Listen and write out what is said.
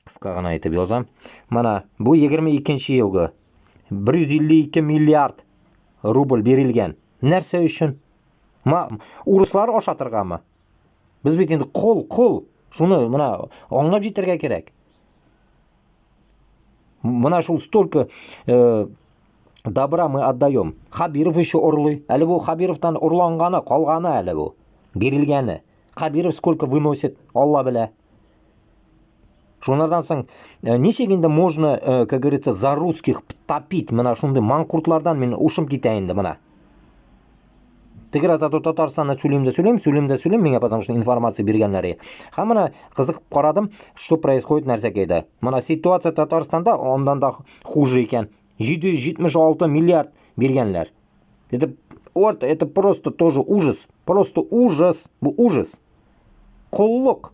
Ҡыҫҡа ғына итеп яҙам. Мына был 22 йылғы 152 миллиард рубль бирелгән. Нәрсә өсөн? Ма, урыҫлар ашатырғамы? Беҙ бит инде ҡол, ҡол. Шуны мына аңлап етергә кәрәк. Мына шул столько добра мы отдаем. Хабиров еще урлай. Әле был Хабировтан урланғаны, ҡалғаны әле был. Бирелгәне. Хабиров сколько выносит, Алла белә. Шунарҙан һуң нисек инде можно, как говорится, за русских топить? Мына шундай манҡортларҙан мин ушым китә инде мына. Теге раз зато Татарстанда һөйләйем дә һөйләйем, һөйләйем дә һөйләйем, миңә потому что информация биргәндәр. Һәм мына ҡыҙыҡып ҡараным, что происходит нәрсәкәйҙә. Мына ситуация Татарстанда унан да хуже икән. 776 миллиард биргәндәр. Это вот это просто тоже ужас. Просто ужас. Был ужас. Ҡоллоҡ.